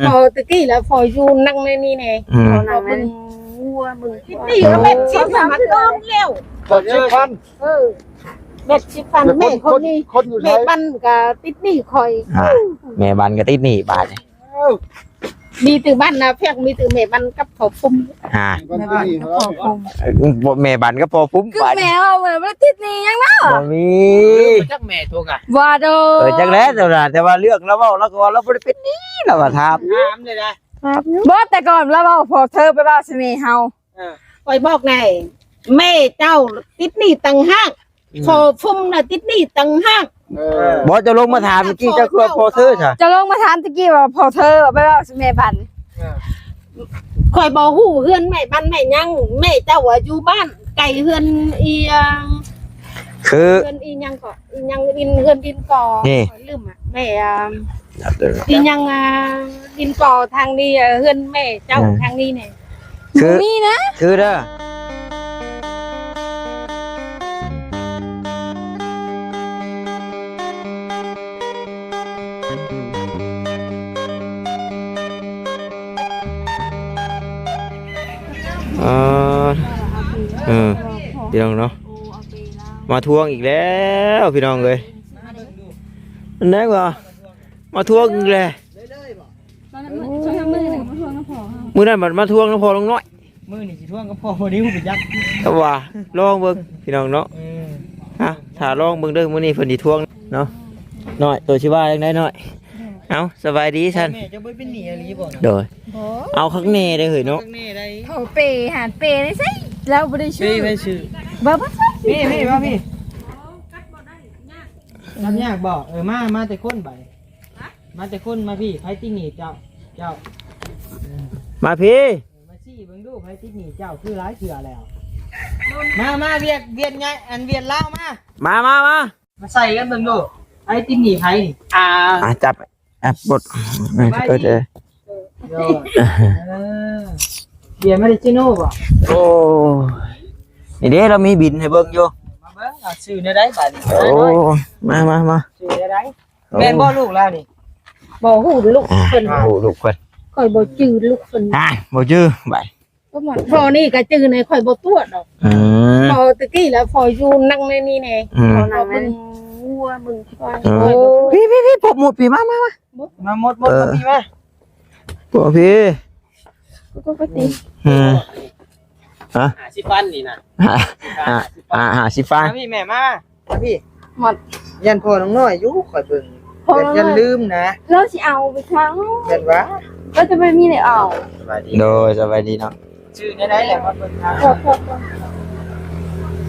ພໍແຕ່ກີ້ລະ ພໍຢູ່ນັ່ງໃນນີ້ແນ່ ອືມ ພໍນັ່ງເບິ່ງງົວເບິ່ງຄວາຍ ນີ້ກໍແມ່ນຊິບພັນມາກ່ອນແລ້ວ ເຈັດສິບພັນ ເອີ ແມ່ນສິບພັນ ແມ່ຄົນນີ້ ຄົນຢູ່ໃສ ແມ່ບັນກໍຕິດໜີ້ຂ້ອຍ ອ່າ ແມ່ບັນກໍຕິດໜີ້ບາດນີ້ ເອີ ມີແຕ່ບັນນາແພກ ມີແຕ່ແມ່ບັນກັບພໍ່ພູມ ອ່າ ແມ່ບັນກັບພໍ່ພູມ ເອີ ບໍ່ ແມ່ບັນກັບພໍ່ພູມ ຄື ບາດ ແມ່ເວົ້າວ່າບໍ່ໄດ້ຕິດໜີ້ຫຍັງເນາະ ບໍ່ມີ ເອີ ບໍ່ຈັກແມ່ໂທກະ ວ່າໂດ ເອີ ຈັກແຫຼະ ແຕ່ວ່າ ແຕ່ວ່າເລື່ອງລາວເວົ້າ ລາວກໍວ່າລາວບໍ່ໄດ້ເປັນໜີ້ ລາວວ່າຖາມ ຖາມເລີຍນະ ຖາມຢູ່ ບໍ່ ແຕ່ກ່ອນລາວເວົ້າ ພໍເທີໄປເວົ້າໃສ່ແມ່ເຮົາ ເອີ ຂ້ອຍບອກແນ່ ແມ່ເຈົ້າຕິດໜີ້ຕ່າງຫາກ ອືມ ພໍ່ພູມນະຕິດໜີ້ຕ່າງຫາກ ເອີ ບໍ່ ເຈົ້າລົງມາຖາມຕະກີ້ ເຈົ້າຄືວ່າພໍເທີຊະ ເຈົ້າລົງມາຖາມຕະກີ້ວ່າພໍເທີໄປເວົ້າໃສ່ແມ່ບັນ ເອີ ຂ້ອຍບໍ່ຮູ້ເຮືອນແມ່ບັນແມ່ຫຍັງ ແມ່ເຈົ້າວ່າຢູ່ບ້ານໄກເຮືອນອີຫຍັງ ຄື ເຮືອນອີຫຍັງເກາະ ອີຫຍັງດິນ ເຮືອນດິນກໍ ນີ້ ຂ້ອຍລືມອະ ແມ່ ອີຫຍັງ ອ່າ ດິນກໍທາງນີ້ ເຮືອນແມ່ເຈົ້າ ອ່າ ທາງນີ້ແນ່ ຄື ບໍ່ມີນະ ຄືເດີ ອ່າ ເອີ ພີ່ນ້ອງເນາະ ມາທວງອີກແລ້ວ ພີ່ນ້ອງເອີຍ ອັນໃດວະ ມາທວງອີກແລ້ວ ມື້ນັ້ນມາທວງນຳພໍ່ເຮົາ ມື້ນັ້ນບັດມາທວງນຳພໍ່ລຸງນ້ອຍ ມື້ນີ້ຊິທວງກັບພໍ່ບໍ່ໄດ້ຮູ້ໄປຈັກ ແຕ່ວ່າລອງເບິ່ງພີ່ນ້ອງເນາະ ເອີ ອ່ະ ຖ້າລອງເບິ່ງເດີ ມື້ນີ້ເພິ່ນຊິທວງເນາະ ນ້ອຍ ໂຕຊິວ່າຈັ່ງໃດນ້ອຍ ເອົ້າ ສະບາຍດີຊັ້ນ ແມ່ເຈົ້າບໍ່ເປັນໜີ້ອີ່ຫຼີບໍ່ ໂດຍ ບໍ່ ເອົາຄັກແນ່ເດີເຮີ້ຍເນາະ ຄັກແນ່ໃດ ເຂົາເປຫາເປໄດ້ໃສ ລາວບໍ່ໄດ້ຊື້ ເປໃຜຊື້ ບໍ່ ບໍ່ໃຊ້ ນີ້ ນີ້ ມາພີ້ ກັບຍາກບໍ່ ເອີ ມາ ມາແຕ່ຄົນບາດນີ້ ມາແຕ່ຄົນ ມາພີ້ ໃຜຕິດໜີ້ເຈົ້າ ເຈົ້າ ມາພີ້ ມາຊີ້ເບິ່ງດູ ໃຜຕິດໜີ້ເຈົ້າ ຄືຫຼາຍເທື່ອແລ້ວ ມາ ມາ ຫວຽດ ຫວຽດໃຫຍ່ ອັນຫວຽດລາວ ມາ ມາ ມາ ມາ ມາໃສ່ກັນເບິ່ງດູ ໃຜຕິດໜີ້ໃຜນີ້ ອ່າ ອ່າ ຈັບ ແອັບບົດ ເອີ ເອີ ເອີ ເອີ ເບຍມາເດຊິໂນບໍ່ ໂອ້ ນີ້ເດ້ ລາວມີບິນໃຫ້ເບິ່ງຢູ່ ມາເບິ່ງ ເອົາ ຊື່ແນວໃດບາດນີ້ ໂອ້ ມາ ມາ ມາ ຊື່ແນວໃດ ໂອ້ ແມ່ນບໍ່ລູກລາວນີ້ ບໍ່ຮູ້ລູກເພິ່ນ ອ່າ ຮູ້ລູກເພິ່ນ ຂ້ອຍບໍ່ຈື່ລູກເພິ່ນ ອ່າ ບໍ່ຈື່ບາດ ພໍ່ນີ້ກໍຈື່ໃນຂ້ອຍບໍ່ຕົວະດອກ ອືມ ພໍແຕ່ກີ້ລະ ພໍຢູ່ນັ່ງໃນນີ້ແນ່ ອືມ ພໍນັ່ງເບິ່ງງົວເບິ່ງຄວາຍ ເອີ ພີ້ ພີ້ ພີ້ ພົບໝົດ ພີ້ ມາ ມາ ມາ ມາໝົດ ໝົດ ເອີ ມາພີ້ ມາ ພວກພີ້ ກໍ ກໍຕິ ອືມ ຮະ ຫ້າສິບພັນນີ້ນະ ຫ້າ ຫ້າ ຫ້າສິບພັນ ມາພີ້ແມ່ ມາ ມາພີ້ ໝົດ ຢ້ານພໍ່ນ້ອງນ້ອຍຢູ່ ຂ້ອຍເບິ່ງ ພໍ່ນ້ອງນ້ອຍ ຢ້ານລືມນະ ລາວຊິເອົາໄປຄັງ ແມ່ນຫວາ ລາວຈະໄປມີໄດ້ເອົາ ສະບາຍດີ ໂດຍ ສະບາຍດີເນາະ ຊື່ແນວໃດແຫຼະ ມາເບິ່ງນະ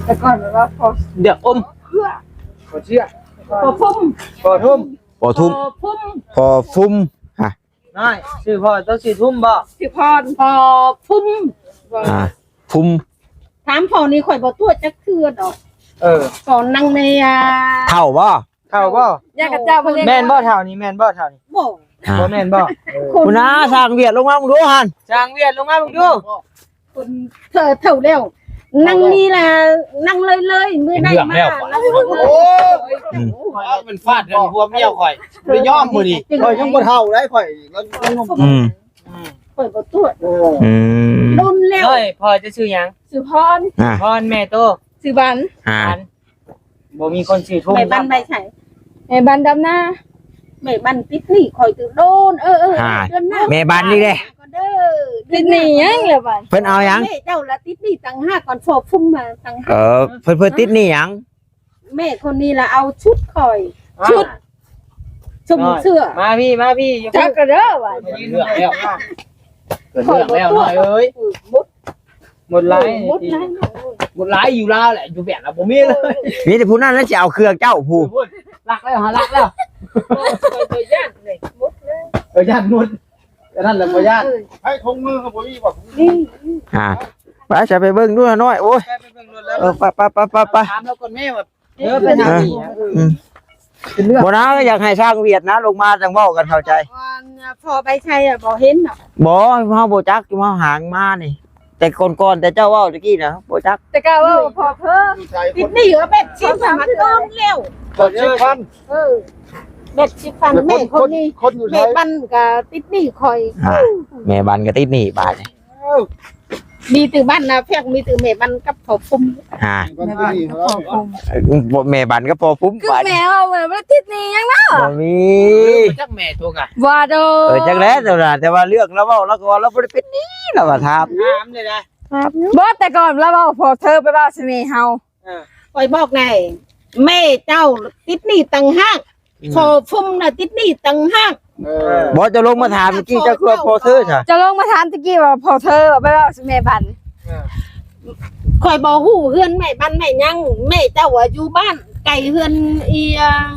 ແຕ່ກ່ອນແບບວ່າພໍ ດຽວອົມ ພໍເຊື່ອ ພໍພຸ້ມ ພໍທຸ້ມ ພໍທຸ້ມ ພໍພຸ້ມ ຮະ ນ້ອຍ ຊື່ພໍ່ ເຈົ້າຊື່ທຸ້ມບໍ່? ຊື່ພອນ ພໍພຸ້ມ ອ່າ ພຸ້ມ ຖາມພໍ່ນີ້ຂ້ອຍບໍ່ຕົວະຈັກເທື່ອດອກ ເອີ ຕອນນັ່ງໃນ ອ່າ ເຖົ້າບໍ່? ເຖົ້າບໍ່? ຢາກກະເຈົ້າມາລ້ຽງ ແມ່ນບໍ່ເຖົ້ານີ້? ແມ່ນບໍ່ເຖົ້ານີ້? ບໍ່ ອ່າ ບໍ່ແມ່ນບໍ່? ເອີ ພຸ້ນນາ ຊ່າງວຽດລົງມາເບິ່ງດູຫັ້ນ ຊ່າງວຽດລົງມາເບິ່ງດູ ຄົນເຖົ້າ ເຖົ້າແລ້ວ ນັ່ງນີ້ລະ ນັ່ງເລີຍໆ ມື້ໃດມາ ເປັນເລື່ອງແລ້ວ ນັ່ງເລີຍໆ ໂອ້ຍ ອືມ ມັນຟາດກັນພວມເມຍຂ້ອຍ ບໍ່ໄດ້ຍອມມື້ນີ້ ຂ້ອຍຍັງບໍ່ເຖົ້າໄດ໋ ຂ້ອຍ ອືມ ຂ້ອຍບໍ່ຕົວະ ອືມ ດົນແລ້ວ ນ້ອຍ ພໍ່ເຈົ້າຊື່ຫຍັງ? ຊື່ພອນ ອ່າ ພອນ ແມ່ໂຕ ຊື່ບັນ ອ່າ ບັນ ບໍ່ມີຄົນຊື່ທຸງ ແມ່ບັນໄປໃສ? ແມ່ບັນດຳນາ ແມ່ບັນຕິດໜີ້ຂ້ອຍຕື່ມໂດນ ເອີ ເອີ ອ່າ ເດືອນໜ້າ ແມ່ບັນນີ້ເດ້ ຕິດໜີ້ຫຍັງລະບັດ ເພິ່ນເອົາຫຍັງ? ແມ່ເຈົ້າລະຕິດໜີ້ຕ່າງຫາກ ກ່ອນພໍພຸ້ມມາຕ່າງຫາກ ເອີ ເພິ່ນ ເພິ່ນຕິດໜີ້ຫຍັງ? ແມ່ຄົນນີ້ລະເອົາຊຸດຂ້ອຍ ຊຸດ ຊຸມເສື້ອ ມາພີ້ ມາພີ້ ຈັກກະເດີວ່າ ເກີດເລື່ອງແລ້ວ ເກີດເລື່ອງແລ້ວນ້ອຍເອີຍ ໝົດ ໝົດຫຼາຍ ໝົດຫຼາຍ ໝົດຫຼາຍຢູ່ລາວແຫຼະ ຢູ່ແບບລະບໍ່ມີເລີຍ ມີແຕ່ຜູ້ນັ້ນລະຊິເອົາເຄື່ອງເຈົ້າຜູ້ ເອີ ພຸ້ນ ລັກແລ້ວ ຫາລັກແລ້ວ ບໍ່ ບໍ່ຢ້ານເລີຍ ໝົດເລີຍ ເອີ ຢ້ານໝົດ ອັນນັ້ນແຫຼະບໍ່ຢ້ານ ໃຫ້ຂອງມືເຂົາບໍ່ມີບໍ່? ນີ້ ອ່າ ໄປ ຈະໄປເບິ່ງດູນ້ອຍ ໂອ້ຍ ໄປ ໄປເບິ່ງໂລດແລ້ວ ເອີ ໄປ ໄປ ໄປ ໄປ ຖາມລາວກ່ອນແມ່ວ່າ ເອີ ເປັນຫຍັງ ເອີ ອືມ ເປັນເລື່ອງ ບໍ່ນະ ຢາກໃຫ້ຊ່າງວຽດນະ ລົງມາຈັ່ງເວົ້າກັນເຂົ້າໃຈ ອັນພໍ່ໄປໃສບໍ່ເຫັນເນາະ ບໍ່ ເຮົາບໍ່ຈັກ ເຮົາຫາງມານີ້ ແຕ່ກ່ອນໆ ແຕ່ເຈົ້າເວົ້າຕະກີ້ນະ ບໍ່ຈັກ ແຕ່ກະເວົ້າພໍເທີ ຕິດໜີ້ວ່າແປດສິບພັນມາກ່ອນແລ້ວ ແປດສິບພັນ ເອີ ແມັດຊິຟັນ ແມ່ຄົນນີ້ ຄົນຢູ່ໃສ? ແມ່ບັນກໍຕິດໜີ້ຂ້ອຍ ອ່າ ແມ່ບັນກໍຕິດໜີ້ບາດນີ້. ເອີ ມີແຕ່ບັນນາແພກ ມີແຕ່ແມ່ບັນກັບພໍ່ພູມ ອ່າ ແມ່ບັນກັບພໍ່ພູມ ບໍ່ ແມ່ບັນກັບພໍ່ພູມ ຄື ບາດ ແມ່ເຮົາບໍ່ໄດ້ຕິດໜີ້ຫຍັງເນາະ ບໍ່ມີ ເອີ ຈັກແມ່ໂທກະ ບໍ່ໂດ ເອີ ຈັກແຫຼະ ແຕ່ວ່າ ແຕ່ວ່າເລື່ອງລາວເວົ້າ ລາວກໍວ່າລາວບໍ່ໄດ້ເປັນໜີ້ ລາວວ່າຖາມ ຖາມເລີຍນະ ຖາມຢູ່ ບໍ່ ແຕ່ກ່ອນລາວເວົ້າ ພໍເທີໄປເວົ້າໃສ່ແມ່ເຮົາ ເອີ ຂ້ອຍບອກແດ່ ແມ່ເຈົ້າຕິດໜີ້ຕ່າງຫາກ ອືມ ພໍ່ພູມນະຕິດໜີ້ຕ່າງຫາກ ເອີ ບໍ່ ເຈົ້າລົງມາຖາມຕະກີ້ ເຈົ້າຄືວ່າພໍເທີຊະ ເຈົ້າລົງມາຖາມຕະກີ້ວ່າພໍເທີໄປເວົ້າໃສ່ແມ່ບັນ ເອີ ຂ້ອຍບໍ່ຮູ້ເຮືອນແມ່ບັນແມ່ຫຍັງ ແມ່ເຈົ້າວ່າຢູ່ບ້ານໄກເຮືອນອີຫຍັງ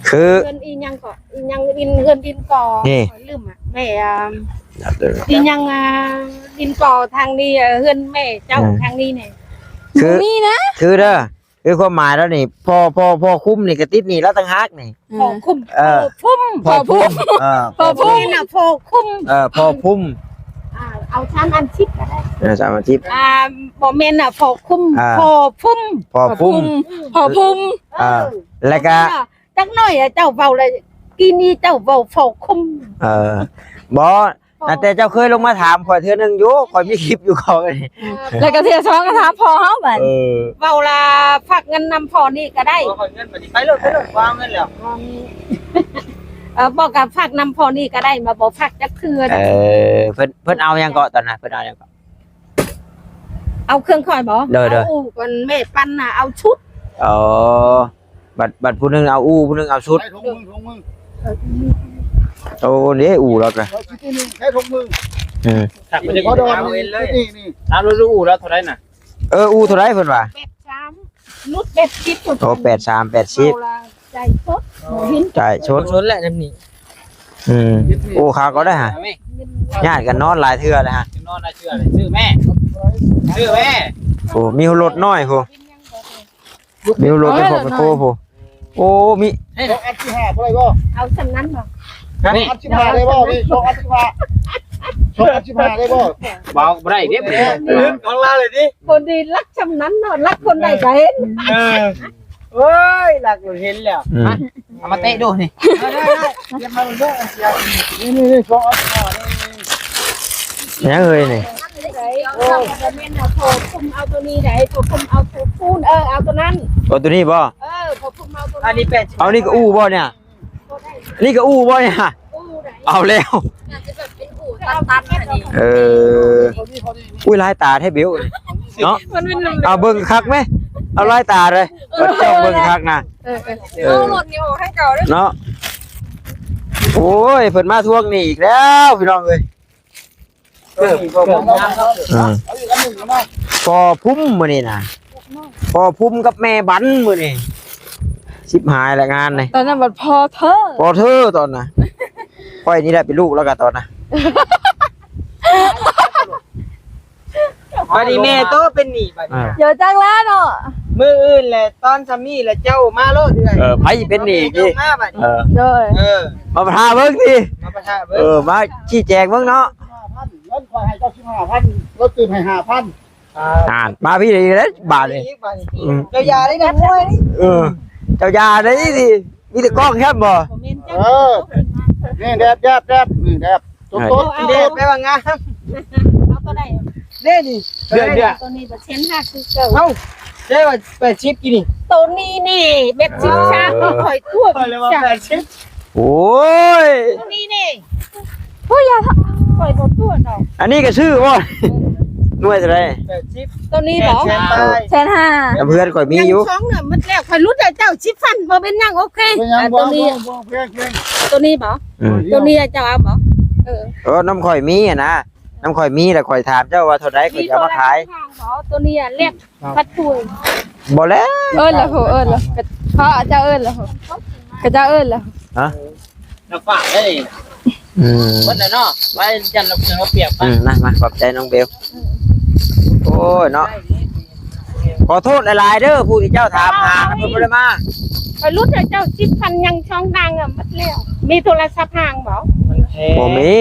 ຄືເຮືອນອີຫຍັງກໍ ອີຫຍັງດິນ ເຮືອນດິນກໍ ນີ້ ຂ້ອຍລືມອະ ແມ່ ອາ ອີຫຍັງ ອາ ດິນກໍທາງນີ້ ເຮືອນແມ່ເຈົ້າ ອືມ ທາງນີ້ນີ້ ຄື ບໍ່ມີນະ ຄືເດີ ຄືຄວາມໝາຍລາວນີ້ ພໍ່ ພໍ່ ພໍ່ຄຸມນີ້ກໍຕິດໜີ້ລາວຕ່າງຫາກນີ້ ອືມ ພໍ່ຄຸມ ເອີ ພໍ່ພູມ ພໍ່ພູມ ເອີ ພໍ່ພູມ ພໍ່ພູມ ເອີ ພໍ່ຄຸມ ອ່າ ເອົາສາມອັນສິບກໍໄດ້ ເອີ ສາມອັນສິບ ອ່າ ບໍ່ແມ່ນນະ ພໍ່ຄຸມ ອ່າ ພໍ່ພູມ ພໍ່ພູມ ອືມ ພໍ່ພູມ ເອີ ເອີ ແລ້ວກໍ ຈັກໜ້ອຍເຈົ້າເວົ້າແລ້ວ ກີ້ນີ້ເຈົ້າເວົ້າພໍ່ຄຸມ ເອີ ບໍ່ ຕັ້ງແຕ່ເຈົ້າເຄີຍລົງມາຖາມຂ້ອຍເທື່ອໜຶ່ງຢູ່ ຂ້ອຍມີຄລິບຢູ່ຂອງອັນນີ້ ແລ້ວກໍເທື່ອສອງກໍຖາມພໍ່ເຮົາບັດ ເອີ ເວົ້າລະຝາກເງິນນຳພໍ່ນີ້ກໍໄດ້ ຂໍເງິນບັດນີ້ ໄປໂລດ ໄປໂລດ ບໍ່ເອົາເງິນແລ້ວ ເອີ ບໍ່ກໍຝາກນຳພໍ່ນີ້ກໍໄດ້ ມາບໍ່ຝາກຈັກເທື່ອ ເອີ ເພິ່ນ ເພິ່ນເອົາຫຍັງເກາະຕອນນັ້ນ ເພິ່ນເອົາຫຍັງເກາະ ເອົາເຄື່ອງຂ້ອຍບໍ່ ໂດຍໆ ເອົາອູ່ກັນ ແມ່ປັນນະ ເອົາຊຸດ ອໍ ບັດ ບັດຜູ້ໜຶ່ງເອົາອູ່ ຜູ້ໜຶ່ງເອົາຊຸດ ໃຊ້ຖົງມື ຖົງມື ໂອ້ ເດ້ອູ່ລາວກະ ໃຊ້ຖົງມື ອືມ ຄັກ ບໍ່ໄດ້ ບໍ່ໄດ້ ເອົາເອງເລີຍ ນີ້ ນີ້ ຖາມດູອູ່ລາວເທົ່າໃດນະ ເອີ ອູ່ເທົ່າໃດເພິ່ນວ່າ ແປດສາມ ຫຼຸດແປດສິບ ໂອ້ ແປດສາມ ແປດສິບ ເອົາລະ ຈ່າຍສົດ ບໍ່ເຫັນ ຈ່າຍສົດ ສົດແຫຼະນຳນີ້ ອືມ ໂອ້ ຄາກໍໄດ້ຫະ ຍາດກັນນອນຫຼາຍເທື່ອແລ້ວຫະ ນອນຫຼາຍເທື່ອເລີຍ ຊື້ແມ່ ຊື້ແມ່ ໂອ້ ມີລົດນ້ອຍພຸ້ນ ມີລົດໄປພໍ້ໄປໂຄພຸ້ນ ໂອ້ ມີ ສອງອັນສິບຫ້າບໍ່ໄດ້ບໍ່ ເອົາສ່ຳນັ້ນບໍ່ ສອງອັນສິບຫ້າໄດ້ບໍ່ ນີ້ ສອງອັນສິບຫ້າ ສອງອັນສິບຫ້າໄດ້ບໍ່ ເວົ້າບໍ່ໄດ້ເດ້ ຂອງລາວເລີຍຕິ ຄົນດີລັກສ່ຳນັ້ນເນາະ ລັກຄົນໃດກໍເຫັນ ເອີ ໂອ້ຍ ລັກເຫັນແລ້ວ ອືມ ເອົາມາເຕະດູນີ້ ໄດ້ໆໆ ເກັບມາເບິ່ງເດີ ນີ້ໆໆ ສອງອັນສິບຫ້ານີ້ ຫຍັງເອີຍນີ້ ໂອ້ຍ ບໍ່ແມ່ນເອົາພໍ່ຄຸມເອົາໂຕນີ້ໃດ ພໍ່ຄຸມເອົາໂຕພຸ້ນ ເອີ ເອົາໂຕນັ້ນ ເອົາໂຕນີ້ບໍ່ ເອີ ພໍ່ຄຸມເອົາໂຕນັ້ນ ອັນນີ້ແປດ ເອົານີ້ກໍອູ່ບໍ່ນີ້ ນີ້ກໍອູ່ບໍ່ນີ້ ອູ່ໃດ ເອົາແລ້ວ ໜ້າຈະແບບເປັນອູ່ຕັນໆ ອັນນີ້ ເອີ ອຸ້ຍ ລາຍຕາແທ້ເບວນີ້ ເນາະ ມັນເປັນ ເອົາເບິ່ງຄັກແມ ເອົາລາຍຕາເລີຍ ເອີ ເບິ່ງຄັກນະ ເອີ ເອີ ເອົາລົດນີ້ອອກໃຫ້ເກົ່າເດີ ເນາະ ໂອ້ຍ ເພິ່ນມາທວງໜີ້ອີກແລ້ວ ພີ່ນ້ອງເອີຍ ເອີ ພໍພຸ້ມມື້ນີ້ນະ ພໍ່ພຸ້ມກັບແມ່ບັນມື້ນີ້ ຊິບຫາຍລະງານນີ້ ຕອນນັ້ນບັດພໍ່ເທີ ພໍ່ເທີຕອນນະ ຂ້ອຍນີ້ແຫຼະເປັນລູກລາວກະຕອນນະ ບັດນີ້ແມ່ໂຕເປັນໜີ້ບັດນີ້ ອ່າ ດຽວຈັກແລ້ວເນາະ ມື້ອື່ນແຫຼະ ຕອນຊ່ຳນີ້ແຫຼະ ເຈົ້າມາໂລດເອື້ອຍ ເອີ ໃຜຊິເປັນໜີ້ອີກ ມາບັດນີ້ ເອີ ໂດຍ ເອີ ມາປະທະເບິ່ງຕິ ມາປະທະເບິ່ງ ເອີ ມາຊີ້ແຈງເບິ່ງເນາະ ເງິນຂ້ອຍໃຫ້ເຈົ້າສິບຫ້າພັນ ລົດຕື່ມໃຫ້ຫ້າພັນ ອ່າ ອ່າ ມາພີ້ອີກແລ້ວບາດນີ້ ອີກບາດນີ້ ອືມ ເຈົ້າຢ່າໄດ້ນະ ເອີ ເຈົ້າຢ່າໄດ້ຕິ ມີແຕ່ກ້ອງແຄບບໍ່ ເອີ ນີ້ແດບ ແດບ ແດບ ນີ້ແດບ ຕົວໂຕ ເອີ ແດບແປວ່າງາມ ເອົາໂຕໃດ ເດ້ນີ້ ເດືອ ເດືອ ໂຕນີ້ບໍ່ເຊັນຫ້າຄືເກົ່າ ເອົ້າ ໄດ້ວ່າແປດສິບກີ້ນີ້ ໂຕນີ້ນີ້ແປດສິບ ເອີ ຊາວຂ້ອຍຕົວະ ຂ້ອຍເລີຍວ່າແປດສິບ ໂອ້ຍ ໂຕນີ້ນີ້ ໂອ້ຍ ຢ່າ ຂ້ອຍບໍ່ຕົວະດອກ ອັນນີ້ກໍຊື້ບໍ່ ໜ່ວຍເທົ່າໃດ ແປດສິບ ໂຕນີ້ບໍ່ ແສນປາຍ ແສນຫ້າ ນຳເພື່ອນຂ້ອຍມີຢູ່ ຍັງສອງເດືອນໝົດແລ້ວ ຂ້ອຍຫຼຸດໃຫ້ເຈົ້າສິບພັນ ບໍ່ເປັນຫຍັງ ໂອເຄ ບໍ່ເປັນຫຍັງ ອ່າ ບໍ່ ໂຕນີ້ ບໍ່ ບໍ່ ບໍ່ ບໍ່ ໂຕນີ້ບໍ່ ອືມ ໂຕນີ້ເຈົ້າເອົາບໍ່ ເອີ ເອີ ນຳຂ້ອຍມີຫັ້ນນະ ນຳຂ້ອຍມີ ແລ້ວຂ້ອຍຖາມເຈົ້າວ່າເທົ່າໃດ ຂ້ອຍຈະເອົາມາຂາຍ ໂຕນີ້ແລກ ພັດປຸ້ຍ ບໍ່ແລ້ວ ເອີ້ນລະໂຫ ເອີ້ນລະ ເຂົາເຈົ້າເອີ້ນລະໂຫ ເຂົາເຈົ້າເອີ້ນລະ ຮະ ລະຝາກໄດ້ ອືມ ເບິດແລ້ວເນາະ ໄວ້ຈັນລະເຄື່ອງລະປຽກ ອືມ ມາ ມາ ຂອບໃຈນ້ອງເບວ ໂອ້ຍເນາະ ຂໍໂທດຫຼາຍໆເດີ ຜູ້ທີ່ເຈົ້າຖາມຫາ ເພິ່ນບໍ່ໄດ້ມາ ຂ້ອຍຫຼຸດໃຫ້ເຈົ້າສິບພັນ ຍັງຊ່ອງດາງ ໝົດແລ້ວ ມີໂທລະສັບຫາງບໍ່ ມັນແພງ ບໍ່ມີ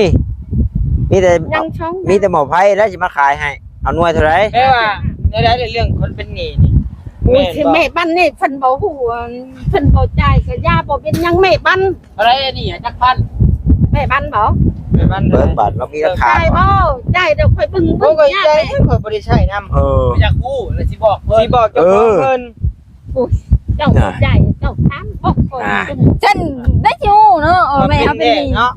ມີແຕ່ ຍັງຊ່ອງ ມີແຕ່ໝໍ້ໄພແຫຼະຊິມາຂາຍໃຫ້ ເອົາໜ່ວຍເທົ່າໃດ ແຕ່ວ່າແນວໃດເລື່ອງຄົນເປັນໜີ້ນີ້ ໂອ້ຍ ແມ່ນບໍ່? ແມ່ບ້ານນີ້ເພິ່ນບໍ່ຮູ້ ເພິ່ນບໍ່ຈ່າຍກໍຢ່າ ບໍ່ເປັນຫຍັງແມ່ບ້ານ. ເທົ່າໃດອັນນີ້ ຈັກພັນ? ແມ່ບ້ານບໍ່? ແມ່ບ້ານ ເບິ່ງບາດລາວມີຫຼັກຖານ ຈ່າຍບໍ່? ຈ່າຍດອກ ຂ້ອຍເບິ່ງ ເບິ່ງຍາກເດ້ ຂ້ອຍບໍ່ໄດ້ໃຊ້ນຳ. ເອີ ຢາກຮູ້ແລ້ວຊິບອກເພິ່ນ ຊິບອກເຈົ້າຂອງເພິ່ນ. ໂອ້ຍ ເຈົ້າບໍ່ຈ່າຍ ເຈົ້າຖາມບອກຂ້ອຍ. ອ່າ ຊັ້ນໄດ້ຊິຮູ້ເນາະ ເອີ ແມ່ເຮົາເປັນໜີ້ເນາະ.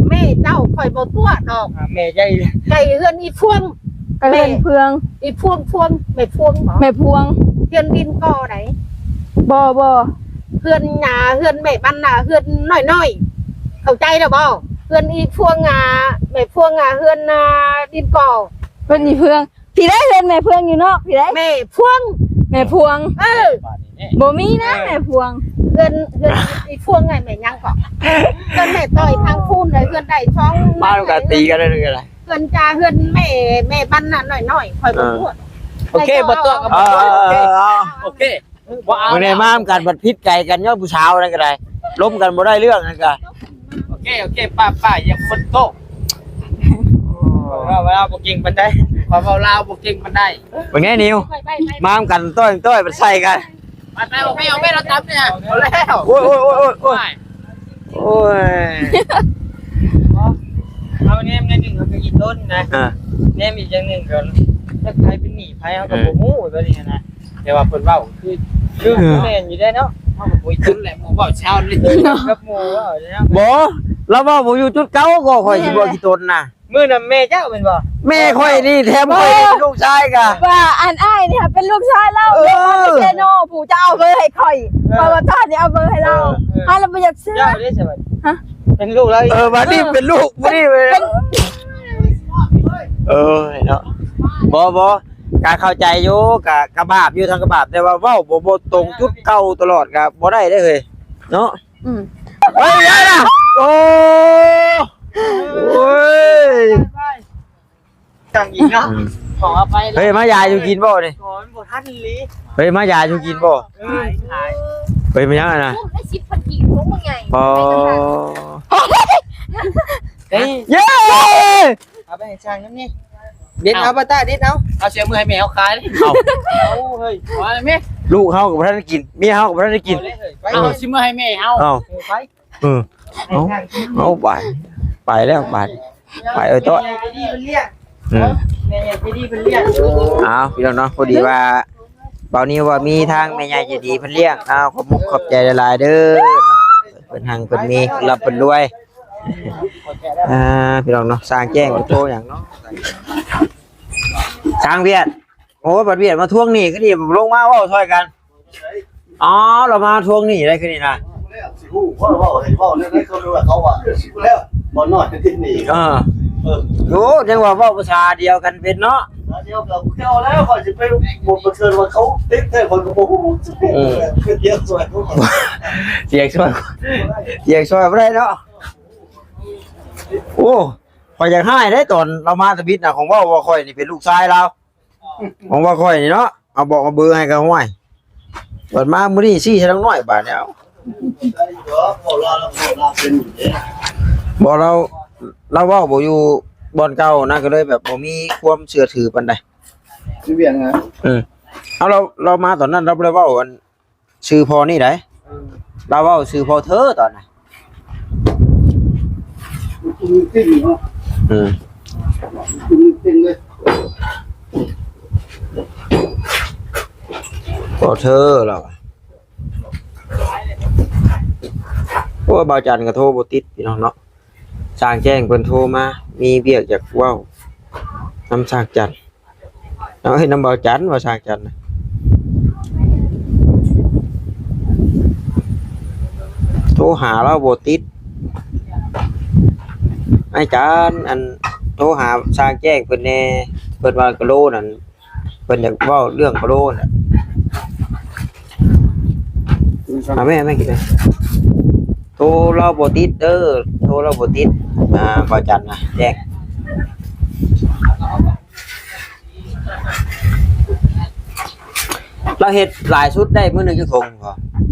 ແມ່ເຈົ້າຂ້ອຍບໍ່ຕົວະດອກ. ອ່າ ແມ່ໃຈ ໃຈເຮືອນອີພວງ ໃຈເຮືອນເຟືອງ ອີພວງ ພວງ ແມ່ພວງບໍ? ແມ່ພວງ ເຮືອນດິນກໍ່ໃດ? ບໍ່ ບໍ່ ເຮືອນ ອ່າ ເຮືອນແມ່ບ້ານນະ ເຮືອນນ້ອຍໆ ເຂົ້າໃຈແລ້ວບໍ່? ເຮືອນອີພວງ ອ່າ ແມ່ພວງ ອ່າ ເຮືອນ ອ່າ ດິນກໍ່ ເຮືອນອີເຟືອງ. ພີ່ໄດ້ເຮືອນແມ່ເຟືອງຢູ່ນອກ ພີ່ໄດ້ ແມ່ພວງ ແມ່ພວງ. ເອີ ບໍ່ມີນະ ເອີ ແມ່ພວງ. ເຮືອນ ເຮືອນອີພວງ ໄງ ແມ່ຫຍັງເກາະ? ເຮືອນແມ່ຕ້ອຍທາງພຸ້ນເລີຍ ເຮືອນໃດຊ່ອງ ມານຳກັນຕີກັນເລີຍ. ເຮືອນຈາ ເຮືອນແມ່ ແມ່ບ້ານນະນ້ອຍໆ ຂ້ອຍບໍ່ຮູ້. ເອີ ໂອເຄ ບໍ່ຕົວະກໍບໍ່ຕົວະ. ເອີ ເອີ ເອີ ໂອເຄ. ບໍ່ເອົາ ມື້ນີ້ມານຳກັນ ບັດຜິດໃຈກັນຍ້ອນຜູ້ສາວນັ້ນກໍໄດ້ ລົມກັນບໍ່ໄດ້ເລື່ອງນັ້ນກໍ. ໂອເຄ ໂອເຄ ປ້າ ປ້າ ຢ່າຝົນຕົກ. ເວົ້າລາວບໍ່ເກັ່ງປານໃດ ຂ້ອຍເວົ້າລາວບໍ່ເກັ່ງປານໃດ. ເບິ່ງແນ່ນິວ ມານຳກັນ ຕ້ອຍ ຕ້ອຍ ມັນໃສ່ກັນ. ໄປ ໄປ ເອົາແມ່ ເອົາແມ່ ເອົາຕຳນີ້ ເອົາແລ້ວ. ໂອ້ຍ ໂອ້ຍ ໂອ້ຍ ໂອ້ຍ ໂອ້ຍ ໂອ້ຍ. ເຮົາແນມໜ້ອຍໜຶ່ງ ເຮົາກໍອີຕົນນະ. ອ່າ ແນມອີກຢ່າງໜຶ່ງກໍ ຈັກໃຜເປັນໜີ້ໃຜ ເຮົາກໍບໍ່ຮູ້ຕົວນີ້ນະ. ແຕ່ວ່າເພິ່ນເວົ້າຄື ຄື ເອີ ແມ່ນຢູ່ເດ້ເນາະ. ເຮົາກໍບໍ່ ຄື ຄືແຫຼະ ໝູ່ເວົ້າເຊົ້ານີ້ ເອີ ກັບໝູ່ເວົ້າເນາະ. ບໍ່ ລາວເວົ້າບໍ່ຢູ່ຈຸດເກົ່າ ກໍຂ້ອຍຊິບໍ່ຂີ້ຕົນນະ. ມື້ນັ້ນແມ່ເຈົ້າແມ່ນບໍ່? ແມ່ຂ້ອຍນີ້ ແຖມຂ້ອຍນີ້ ເປັນລູກຊາຍກະ ວ່າອັນອ້າຍນີ້ເປັນລູກຊາຍລາວ. ເອີ ເປັນຄົນເຊໂນ ຜູ້ຈະເອົາເບີໃຫ້ຂ້ອຍ ເອີ ເພາະວ່າທ່ານນີ້ເອົາເບີໃຫ້ລາວ. ເອີ ເອີ ເຮົາລະບໍ່ຢາກເຊື່ອ. ເຈົ້າເດ້ ຮະ ເປັນລູກລາວ. ເອີ ບາດນີ້ເປັນລູກ ເອີ ບາດນີ້ເປັນ ເປັນ ເອີເນາະ. ບໍ່ ບໍ່ ກະເຂົ້າໃຈຢູ່ ກະ ກະບາບຢູ່ ທັງກະບາບ ແຕ່ວ່າເວົ້າບໍ່ ບໍ່ຕົງຈຸດເກົ່າຕະຫຼອດກະບໍ່ໄດ້ເດ້ເຮີ້ຍ ເນາະ. ອືມ ເຮີ້ຍ ຢ່າລະ ໂອ້ ໂອ້ຍ ຈັ່ງອີກເນາະ. ອືມ ຂອງເອົາໄປ ເຮີ້ຍ ມາຢາຢູ່ກິນບໍ່ນີ້? ໂອ້ຍ ມັນບໍ່ທັນອີ່ຫຼີ. ເຮີ້ຍ ມາຢາຢູ່ກິນບໍ່? ເອີ ຂາຍ ຂາຍ. ເຮີ້ຍ ມາຫຍັງຫັ້ນນະ? ໄດ້ສິບພັນກີບ ໂອ້ ບັກໃຫຍ່. ອໍ ເຮີ້ຍ ເຢ້ ເອົາໄປໃຫ້ຊ່າງນຳນີ້. ເດັດເອົາ ເອົາ ປາຕ້າ ເດັດເອົາ. ເອົາເສຍມື້ໃຫ້ແມ່ເຮົາຂາຍ. ເອົາ ເອົາເຮີ້ຍ ວ່າແມ່ ລູກເຮົາກໍບໍ່ທັນໄດ້ກິນ ເມຍເຮົາກໍບໍ່ທັນໄດ້ກິນ. ເອົາເລີຍເຮີ້ຍ ໄປ ເອົາເສຍມື້ໃຫ້ແມ່ເຮົາ. ເອົາ ເອີ ເອົາ ເອົາ ໄປ ໄປແລ້ວ ໄປ ໄປເອີຍ ໂຕະ. ອືມ ແມ່ໃຫຍ່ໃຈດີເພິ່ນລ້ຽງ. ເອົາ ພີ່ນ້ອງເນາະ ພໍດີວ່າ ເບົານິວວ່າມີທາງແມ່ໃຫຍ່ໃຈດີເພິ່ນລ້ຽງ. ເອົາ ຂອບມຸກຂອບໃຈຫຼາຍໆເດີ ເພິ່ນຮັ່ງເພິ່ນມີ ເພິ່ນລ່ຳເພິ່ນລວຍ. ອ່າ ພີ່ນ້ອງເນາະ ຊ່າງແຈ້ງເພິ່ນໂທຫຍັງເນາະ ຊ່າງວຽດ. ໂອ້ ບັດວຽດມາທວງໜີ້ຄືນີ້ ລົງມາເວົ້າຊ່ອຍກັນ. ອໍ ລາວມາທວງໜີ້ໄດ້ຄືນີ້ນະ. ຊິຮູ້ ເວົ້າ ເວົ້າ ເວົ້າເລື່ອງໃນເຂົາ ຫຼືວ່າເຂົາວ່າ ຊິຮູ້ແລ້ວ ບໍ່ນ້ອຍຕິດໜີ້. ເອີ ເອີ ໂອ້ ຈັ່ງວ່າເວົ້າພາສາດຽວກັນເປັນເນາະ. ພາສາດຽວກັນ ເອົາແລ້ວ ຂ້ອຍຊິໄປບໍ່ປະເຊີນວ່າເຂົາຕິດແທ້ ຂ້ອຍກໍບໍ່ຮູ້. ອືມ ດຽວຊ່ອຍ ດຽວຊ່ອຍ ດຽວຊ່ອຍບໍ່ໄດ້ເນາະ. ໂອ້ ຂ້ອຍຢາກຮ້າຍເດ້ ຕອນລາວມາທຳອິດນະ ຂອງເວົ້າວ່າຂ້ອຍນີ້ເປັນລູກຊາຍລາວ ຂອງວ່າຂ້ອຍນີ້ເນາະ ເອົາບອກເອົາເບີໃຫ້ກໍຫ້ວຍ ບັດມາມື້ນີ້ຊີ້ໃສ່ນາງນ້ອຍບາດນີ້. ເອົາ ບໍ່ ລາວ ລາວເວົ້າບໍ່ຢູ່ບ່ອນເກົ່ານະ ກໍເລີຍແບບບໍ່ມີຄວາມເຊື່ອຖືປານໃດ. ຢູ່ວຽງນະ. ເອີ ເອົາ ລາວ ລາວມາຕອນນັ້ນ ລາວບໍ່ໄດ້ເວົ້າອັນ ຊື່ພໍ່ນີ້ໃດ ລາວເວົ້າຊື່ພໍ່ເທີຕອນນັ້ນ. ອືມ ພໍ່ເທີລາວ. ໂອ້ຍ ບ່າວຈັນກໍໂທບໍ່ຕິດ ພີ່ນ້ອງເນາະ. ຊ່າງແຈ້ງເພິ່ນໂທມາ ມີວຽກຢາກເວົ້ານຳຊ່າງຈັນ. ເອົາ ເຮັດນຳບ່າວຈັນວ່າຊ່າງຈັນນະ ໂທຫາລາວບໍ່ຕິດ. ອ້າຍຈັນ ອັນ ໂທຫາຊ່າງແຈ້ງເພິ່ນແດ່ ເພິ່ນວ່າກະໂລນັ້ນ ເພິ່ນຢາກເວົ້າເລື່ອງກະໂລນະ. ເອົາແມ່ ແມ່ກິນເດີ ໂທລາວບໍ່ຕິດເດີ ໂທລາວບໍ່ຕິດ. ອ່າ ບ່າວຈັນນະແຈ້ງ ລາວເຮັດຫຼາຍສຸດໄດ້ມື້ໜຶ່ງຈັກຖົງ?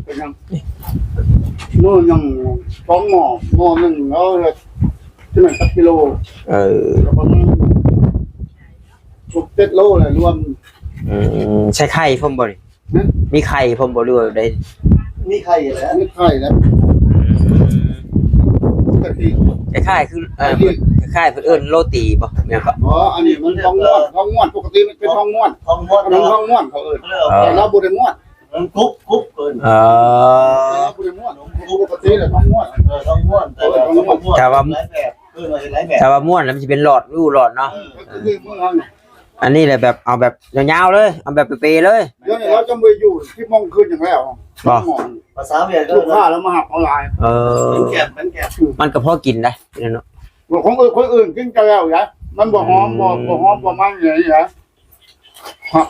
ເປັນຫຍັງ? ມື້ໜຶ່ງສອງໝໍ້ ໝໍ້ໜຶ່ງລາວເຮັດ ຈະແມ່ນຈັກກິໂລ. ເອີ ກໍປະມານຫົກເຈັດໂລແຫຼະລວມ. ອືມ ໃສ່ໄຂ່ພ້ອມບໍ່ນີ້? ມີໄຂ່ພ້ອມບໍ່ ຫຼືວ່າແບບໃດ? ມີໄຂ່ແຫຼະ ມີໄຂ່ແຫຼະ ອືມ ກະທິ ຄ້າຍໆຄື ເອີ ກະທິ ຄ້າຍໆເພິ່ນເອີ້ນໂຣຕີບໍ່ ແມ່ນບໍ່? ອໍ ອັນນີ້ມັນທອງມ້ວນ ທອງມ້ວນ ປົກກະຕິມັນເປັນທອງມ້ວນ ທອງມ້ວນ ຂະໜົມທອງມ້ວນເຂົາເອີ້ນ ເອີ ແຕ່ລາວບໍ່ໄດ້ມ້ວນ ມັນກຸບ ກຸບເອີ້ນ ເອີ ລາວບໍ່ໄປົກກະຕິແລ້ວທອງມ້ວນ ເອີ ທອງມ້ວນ ແຕ່ວ່າ ເອີ ທອງມ້ວນ ຖ້າວ່າ ເອີ້ນວ່າເຮັດຫຼາຍແບບ ຖ້າວ່າມ້ວນແລ້ວມັນຊິເປັນຫຼອດ ຮູຫຼອດເນາະ ເອີ ຄືເມືອງເຮົານີ້ ອັນນີ້ແຫຼະແບບເອົາແບບຍາວໆເລີຍ ເອົາແບບເປໆເລີຍ ດຽວນີ້ລາວຈະບໍ່ຢູ່ ສິບໂມງຄືນຈັ່ງແລ້ວ ບໍ່ ພາສາຫວຽດ ລູກຄ້າລາວມາຮັບເຮົາຫຼາຍ ເອີ ເປັນແກບ ເປັນແກບ ມັນກໍພໍກິນໄດ໋ເນາະ ຂອງອື່ນ ຄົນອື່ນກິນກໍແລ້ວ ມັນບໍ່ຫອມ ບໍ່ ບໍ່ຫອມ ບໍ່ມັນຫຍັງນີ້ນະ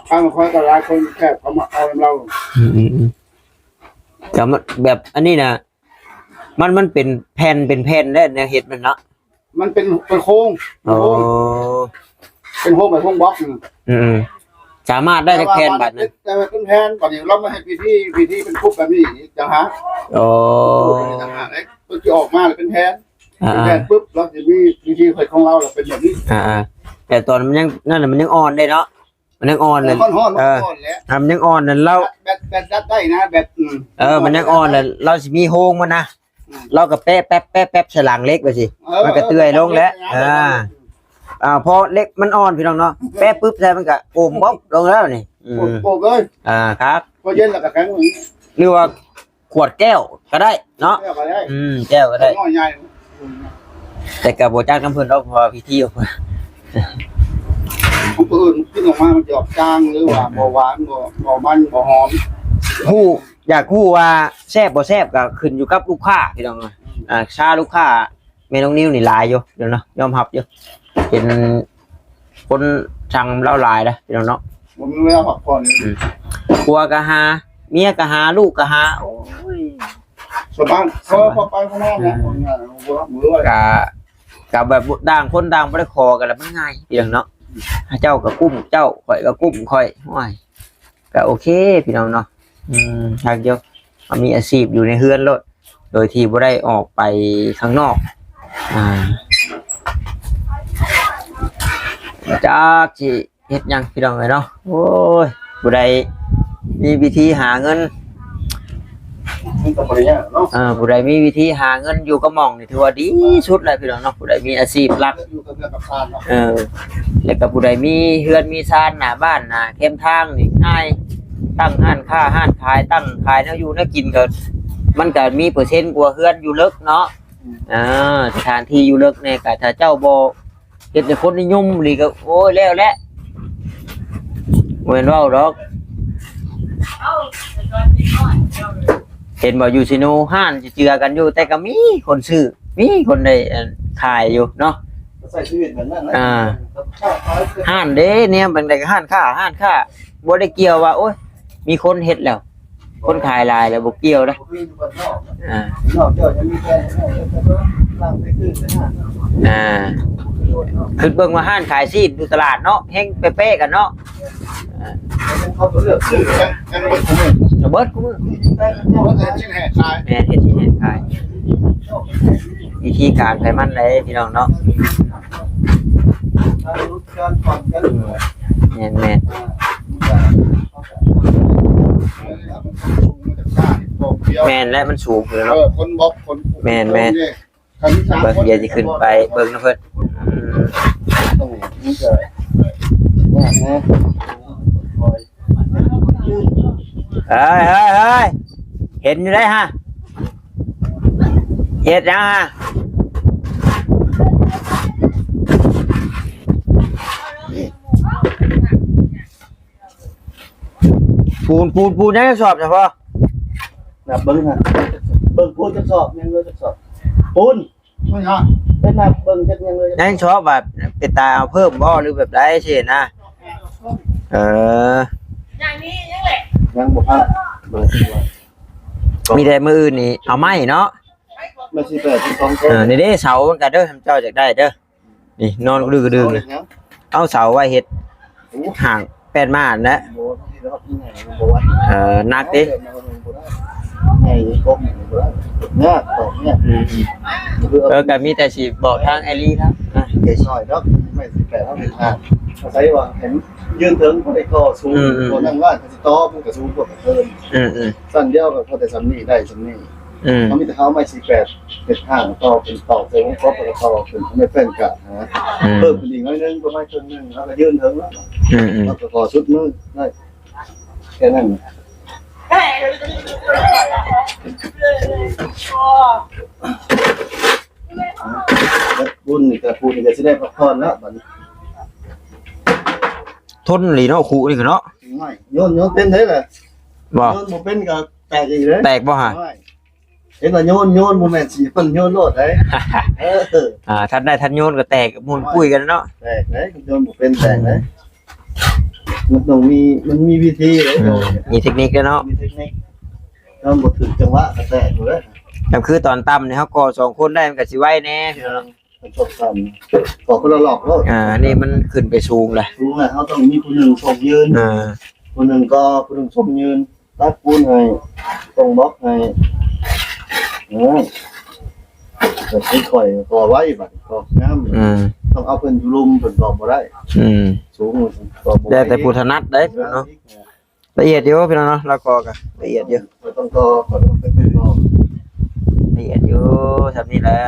ທາງຂ້ອຍກໍຫຼາຍຄົນແຊບ ເຂົາມາເອົານຳລາວ ອືມໆໆ ກໍມັນແບບອັນນີ້ນະ ມັນ ມັນເປັນແຜ່ນ ເປັນແຜ່ນແລ້ວແນວເຮັດມັນເນາະ ມັນເປັນ ເປັນໂຄງ ໂອ້ ເປັນໂຄງ ເປັນໂຄງບລັອກ ອືມໆ ສາມາດໄດ້ຈັກແຜ່ນບາດນີ້ ແຕ່ວ່າເປັນແຜ່ນ ບາດນີ້ລາວມາເຮັດພິທີ ພິທີເປັນຄຸບແບບນີ້ອີກຕ່າງຫາກ ໂອ້ ເພິ່ນຊິອອກມາເປັນແຜ່ນ ອ່າໆ ແມ່ນປຶບ ລາວຊິມີວິທີເຮັດຂອງລາວລະເປັນແບບນີ້ ອ່າໆ ແຕ່ຕອນມັນຍັງນັ້ນນະ ມັນຍັງອ່ອນເດ້ເນາະ ມັນຍັງອ່ອນນັ້ນ ມັນອ່ອນໆ ເອີ ມັນອ່ອນແຫຼະ ອ່າ ມັນຍັງອ່ອນນັ້ນລາວ ແບບ ແບບ ແບບດັດໄດ້ນະ ແບບ ອືມ ເອີ ມັນຍັງອ່ອນນັ້ນ ລາວຊິມີໂຮງມັນນະ ອືມ ລາວກໍແປະແປັບ ແປະແປັບໃສ່ຫຼັງເຫຼັກໄວ້ຊິ ເອີ ມັນກໍເປື່ອຍລົງແຫຼະ ເອີ ອ່າ ອ່າ ພໍເຫຼັກມັນອ່ອນພີ່ນ້ອງເນາະ ແປະປຶບໃສ່ມັນກໍໂອມບັອບລົງແລ້ວນີ້ ອືມ ໂອມເລີຍ ອ່າ ຄັກ ພໍເຢັນແລ້ວກໍແຂງ ຫຼືວ່າ ຂວດແກ້ວກໍໄດ້ເນາະ ແກ້ວກໍໄດ້ ອືມ ແກ້ວກໍໄດ້ ນ້ອຍໃຫຍ່ ແຕ່ກໍບໍ່ຈັກນຳເພິ່ນດອກ ເພາະວ່າພິທີຂອງເພິ່ນ ຂອງຜູ້ອື່ນກິນອອກມາມັນຈະອອກຈາງ ຫຼືວ່າບໍ່ຫວານ ບໍ່ ບໍ່ມັນ ບໍ່ຫອມ ຮູ້ ຢາກຮູ້ວ່າແຊບບໍ່ແຊບກໍຂຶ້ນຢູ່ກັບລູກຄ້າພີ່ນ້ອງ ອ່າ ຊາລູກຄ້າ ແມ່ນ້ອງນິວນີ້ຫຼາຍຢູ່ ເນາະ ຍອມຮັບຢູ່ ເຫັນຄົນສັ່ງລາວຫຼາຍເດ້ພີ່ນ້ອງເນາະ ບໍ່ມີເວລາພັກຜ່ອນ ອືມ ຜົວກໍຫາ ເມຍກໍຫາ ລູກກໍຫາ ໂອ້ຍ ສະບາຍ ພໍ ພໍໄປພໍມາແລ້ວ ອືມ ຄົນງານບໍ່ຮັບມື້ ກະ ກະແບບຕ່າງຄົນຕ່າງບໍ່ໄດ້ຂໍກັນລະມັນງ່າຍ ພີ່ນ້ອງເນາະ ເຈົ້າກໍກຸ້ມເຈົ້າ ຂ້ອຍກໍກຸ້ມຂ້ອຍ ໂອ້ຍ ກໍໂອເຄພີ່ນ້ອງເນາະ ອືມ ຮັກຢູ່ ເຮົາມີອາຊີບຢູ່ໃນເຮືອນໂລດ ໂດຍທີ່ບໍ່ໄດ້ອອກໄປຂ້າງນອກ ອ່າ ຈັກຊິເຮັດຫຍັງພີ່ນ້ອງເອີຍເນາະ ໂອ້ຍ ຜູ້ໃດມີວິທີຫາເງິນ ມັນກໍບໍ່ໄດ້ຍາກເນາະ ເອີ ຜູ້ໃດມີວິທີຫາເງິນຢູ່ກັບໝ່ອງນີ້ ຖືວ່າດີສຸດແລ້ວພີ່ນ້ອງເນາະ ຜູ້ໃດມີອາຊີບຫຼັກ ຢູ່ກັບເຮືອນກັບຊານເນາະ ເອີ ແລ້ວກໍຜູ້ໃດມີເຮືອນມີຊານໜ້າບ້ານໜ້າແຄມທາງນີ້ງ່າຍ ຕັ້ງຮ້ານຄ້າຮ້ານຂາຍ ຕັ້ງຂາຍແນວຢູ່ແນວກິນກໍ ມັນກໍມີເປີເຊັນກວ່າເຮືອນຢູ່ເລິກເນາະ ອືມ ອ່າ ສະຖານທີ່ຢູ່ເລິກແດ່ ກໍຖ້າເຈົ້າບໍ່ເຮັດໃຫ້ຄົນນິຍົມອີ່ຫຼີກໍ ໂອ້ຍ ແລ້ວແຫຼະ ບໍ່ແມ່ນເວົ້າດອກ ເຫັນບໍ່ ຢູ່ເຊໂນ ຮ້ານເຈື່ອກັນຢູ່ ແຕ່ກໍມີຄົນຊື້ ມີຄົນໄດ້ ອັນ ຂາຍຢູ່ເນາະ ກໍໃຊ້ຊີວິດແບບນັ້ນນະ ອ່າ ຮ້ານເດ້ ແນວບາງໃດກໍຮ້ານຄ້າ ຮ້ານຄ້າ ບໍ່ໄດ້ກ່ຽວວ່າ ໂອ້ຍ ມີຄົນເຮັດແລ້ວ ຄົນຂາຍຫຼາຍແລ້ວ ບໍ່ກ່ຽວເດ້ ບໍ່ຄືຢູ່ບ້ານນອກນະ ອ່າ ນອກເຈົ້າຍັງມີແຕ່ຮ້ານໄປຊື້ໄປຫາ ອ່າ ຄິດເບິ່ງວ່າຮ້ານຂາຍຊີ້ນຢູ່ຕະຫຼາດເນາະ ແຮ່ງແປະໆກັນເນາະ ອ່າ ເຂົາກໍເລືອກຊື້ກັນ ກັນເບິດຄູ່ມື້ ເບິດຄູ່ມື້ ເຮັດຊີ້ນແຫ້ງຂາຍ ແມ່ນ ເຮັດຊີ້ນແຫ້ງຂາຍ ວິທີການໃຜມັນເດ້ພີ່ນ້ອງເນາະ ແມ່ນໆ ແມ່ນແຫຼະ ມັນສູງຢູ່ແລ້ວເນາະ ເອີ ຄົນບອກຄົນ ແມ່ນໆ ເບິ່ງ ດຽວຊິຂຶ້ນໄປເບິ່ງນຳເພິ່ນ ອືມ ເຮີ້ຍໆໆ ເຫັນຢູ່ໄດ໋ຮະ ເຮັດຫຍັງຮະ? ປູນ ປູນ ປູນ ຍັງຈັກສອບຊະພໍ່? ນັບເບິ່ງຫັ້ນ ເບິ່ງພູນຈັກສອບ ຍັງເຫຼືອຈັກສອບ? ປູນ ໄປນັບເບິ່ງຈັກຍັງເຫຼືອຈັກ ຍັງຊອບວ່າເປັນຕາເອົາເພີ່ມບໍ່ ຫຼືແບບໃດຊີ້ນະ? ເອີ ຍັງບໍ່ພາດ ເບິ່ງ ມີແຕ່ມື້ອື່ນນີ້ເອົາໄມ້ເນາະ ມາຊິແປດສິບສອງ ເອີ ນີ້ເດ້ເສົາມັນກະເດີ ເຈົ້າຢາກໄດ້ເດີ. ນີ້ນອນກະດຶກກະດຶກເລີຍ ເອົາເສົາໄວ້ເຮັດຫ້າງແປ້ນມ້າຫັ້ນແຫຼະ ເອີ ໜັກເດ້ ເອີ ກະມີແຕ່ຊິບອກທາງອ້າຍລີລາວ ໃຈຊ່ອຍດອກ ໄມ້ສີ່ແປດເຮົາເຮັດຫາ ອາໄສວ່າໃຫ້ມັນຢືນເຖິງ ພໍໄດ້ກໍ່ສູງ ອືມໆ ຕົວນັ້ນວ່າຊິຕໍ່ ມັນກໍສູງກວ່າເກີນ ອືມໆ ຊັ້ນດຽວກໍພໍແຕ່ສ່ຳນີ້ ໄດ້ສ່ຳນີ້ ອືມ ເຮົາມີແຕ່ເຮົາເອົາໄມ້ສີ່ແປດເຮັດຫາງ ຕໍ່ເປັນຕອກໃສ່ວົງກົບ ແລ້ວກໍຕໍ່ເປັນໄມ້ແປ້ນກາດນະ ອືມ ເພີ່ມຂຶ້ນອີກໜ້ອຍໜຶ່ງ ປະມານເຄິ່ງໜຶ່ງ ເຮົາກໍຢືນເຖິງແລ້ວ ອືມໆ ເຮົາກໍກໍ່ສຸດມືໄດ້ ແຄ່ນັ້ນ ບຸນນີ້ກໍ ປູນີ້ກໍຊິໄດ້ພັກຜ່ອນແລ້ວບັດນີ້ ທົນອີ່ຫຼີເນາະ ຄຸນີ້ກໍເນາະ ໂຍນ ໂຍນເປັນເດ້ລະ ບໍ່ ໂຍນບໍ່ເປັນກໍແຕກອີກເດ້ ແຕກບໍ່ຫະ ໂອ້ຍ ເຫັນວ່າໂຍນ ໂຍນ ບໍ່ແມ່ນຊິໂຍນ ໂຍນໂລດເດ້ ເອີ ອ່າ ທັນໄດ້ທັນໂຍນກໍແຕກ ໝູນປຸ້ຍກັນເນາະ ແຕກເດ້ ໂຍນບໍ່ເປັນແຕກເດ້ ມັນຕ້ອງມີ ມັນມີວິທີເດ້ ອືມ ມີເທັກນິກເດ້ເນາະ ມີເທັກນິກ ຖ້າບໍ່ຖືກຈັງຫວະກໍແຕກເລີຍ ກໍຄືຕອນຕ່ຳນີ້ ເຮົາກໍ່ສອງຄົນໄດ້ ມັນກໍຊິໄວແດ່ ເນາະ ມັນຕ້ອງຕ່ຳ ກໍຄົນລະລອກໂລດ ອ່າ ອັນນີ້ມັນຂຶ້ນໄປສູງແຫຼະ ສູງແລ້ວ ເຮົາຕ້ອງມີຜູ້ໜຶ່ງຊົກຢືນ ອ່າ ຜູ້ໜຶ່ງກໍຜູ້ໜຶ່ງຊົກຢືນ ຕັກປູນໃຫ້ ຕົງບລັອກໃຫ້ ເອີ ແຕ່ຄືຂ້ອຍກໍໄວບັດກໍງາມ ອືມ ຕ້ອງເອົາເພິ່ນຢູ່ລຸ່ມ ເພິ່ນກໍບໍ່ໄດ້ ອືມ ສູງກໍບໍ່ໄດ້ ແລ້ວແຕ່ຜູ້ຖະໜັດເດ້ພີ່ນ້ອງເນາະ ລະອຽດຢູ່ພີ່ນ້ອງເນາະ ລາວກໍ ລະອຽດຢູ່ ຂ້ອຍຕ້ອງຕໍ່ ຂ້ອຍຕ້ອງເປັນຄົນຕໍ່ ລະອຽດຢູ່ ສ່ຳນີ້ແຫຼະ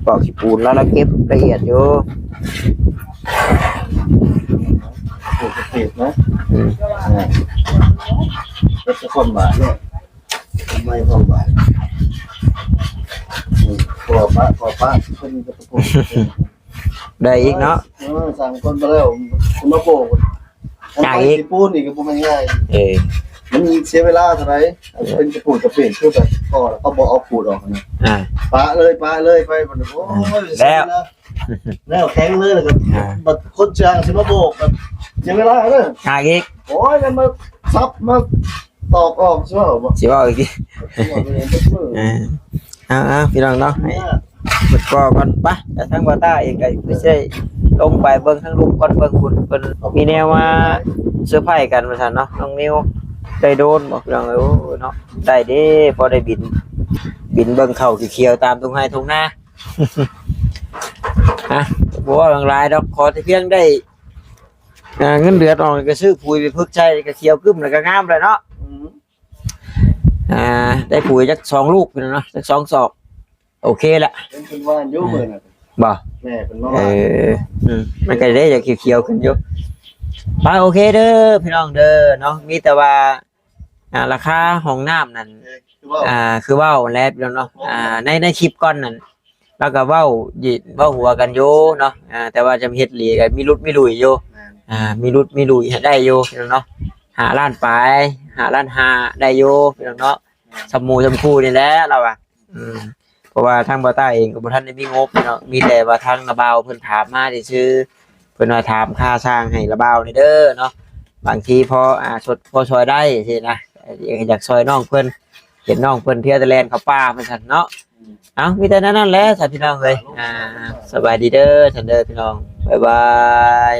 ປອກຂີ້ປູນແລ້ວ ລະເກັບລະອຽດຢູ່ ປູນເກັບນະ ອືມ ອ່າ ເກັບແຕ່ຄວາມບາດເນາະ ໄມ້ຄວາມບາດ ອືມ ຂໍປະ ຂໍປະ ເພິ່ນກໍຕະໂກນ ໄດ້ອີກເນາະ ເອີ ສັ່ງຄົນມາແລ້ວ ມາໂບກ ຍາກອີກ ປູນອີກກໍບໍ່ແມ່ນງ່າຍ ເອີ ມັນເສຍເວລາເທົ່າໃດ ເປັນກະປູດກະເປນ ຄືແບບກໍເຂົາບໍ່ເອົາຂູດອອກນະ ອ່າ ປະເລີຍ ປະເລີຍ ໄປບັດນີ້ ໂອ້ຍ ແລ້ວ ເສຍເວລາ ແລ້ວແຂງເລີຍ ແລ້ວກໍ ອ່າ ບັດຄົນຈ້າງຊິມາໂບກ ແບບເສຍເວລາເດີ ຍາກອີກ ໂອ້ຍ ແລ້ວມາສັບ ມາຕອກອອກ ຊິເວົ້າບໍ່ ຊິເວົ້າອີກຕິ ຊິເວົ້າເລີຍ ເອີ ເອົາໆ ພີ່ນ້ອງເນາະ ໃຫ້ ເບິດກໍກ່ອນປະ ແຕ່ທາງບ່າວຕ້າເອງກໍຄືຊິໄດ້ລົງໄປເບິ່ງທາງລຸ່ມກ່ອນ ເບິ່ງພຸ້ນ ເພິ່ນມີແນວມາເຊີໄພກັນວ່າຊັ້ນເນາະ ນ້ອງນິວ ໄດ້ໂດຣນບໍ່ພີ່ນ້ອງເອີຍ ໂອ້ຍເນາະ ໄດ້ເດ້ ພໍໄດ້ບິນ ບິນເບິ່ງເຂົ້າຂຽວໆ ຕາມທົ່ງໄຮ່ທົ່ງນາ ອ່ະ ບໍ່ເວົ້າຫຍັງຫຼາຍດອກ ຂໍແຕ່ພຽງໄດ້ ອ່າ ເງິນເດືອນອອກ ກໍຊື້ປຸຍໄປຜຶກໃສ່ ກໍຂຽວກຶ້ມ ແລ້ວກໍງາມແລ້ວເນາະ ອືມ ອ່າ ໄດ້ປຸຍຈັກສອງລູກພຸ້ນນະ ຈັກສອງສອບ ໂອເຄລະ ເຫັນເພິ່ນວ່າຢູ່ ເອີ ມື້ນັ້ນ ບໍ່ ແມ່ເພິ່ນມາວ່າ ເອີ ອືມ ມັນກໍໄດ້ຢາກຂຽວໆຂຶ້ນຢູ່ ໄປ ໂອເຄເດີພີ່ນ້ອງເດີເນາະ ມີແຕ່ວ່າ ອ່າ ລາຄາຫ້ອງນ້ຳນັ້ນ ເອີ ຄືເວົ້າ ອ່າ ຄືເວົ້າແຫຼະພີ່ນ້ອງເນາະ ອ່າ ໃນ ໃນຄລິບກ່ອນນັ້ນ ລາວກໍເວົ້າ ເວົ້າຫົວກັນຢູ່ເນາະ ອ່າ ແຕ່ວ່າຈະເຮັດອີ່ຫຼີກໍມີຫຼຸດມີຫຼຸຍຢູ່ ແມ່ນ ອ່າ ມີຫຼຸດມີຫຼຸຍໃຫ້ໄດ້ຢູ່ເນາະ ຫ້າລ້ານປາຍ ຫ້າລ້ານຫ້າໄດ້ຢູ່ພີ່ນ້ອງເນາະ ແມ່ນ ສ່ຳໝູ່ສ່ຳຄູ່ນີ້ແຫຼະລາວວ່າ ອືມ ເພາະວ່າທາງບ່າວຕ້າເອງກໍບໍ່ທັນໄດ້ມີງົບເນາະ ມີແຕ່ວ່າທາງລາວບ່າວເພິ່ນຖາມມາຊື່ໆ ເພິ່ນວ່າຖາມຄ່າຊ່າງໃຫ້ລາວບ່າວແດ່ເດີເນາະ ບາງທີພໍ ອ່າ ຊົດ ພໍຊ່ອຍໄດ້ຊີ້ນະ ຢາກຊ່ອຍນ້ອງເພິ່ນ ເຫັນນ້ອງເພິ່ນເທື່ອແຕ່ແລ່ນເຂົ້າປ່າວ່າຊັ້ນເນາະ ເອົາ ມີແຕ່ແນວນັ້ນແຫຼະຊັ້ນພີ່ນ້ອງເອີຍ ອ່າ ສະບາຍດີເດີຊັ້ນເດີພີ່ນ້ອງ ບາຍບາຍ.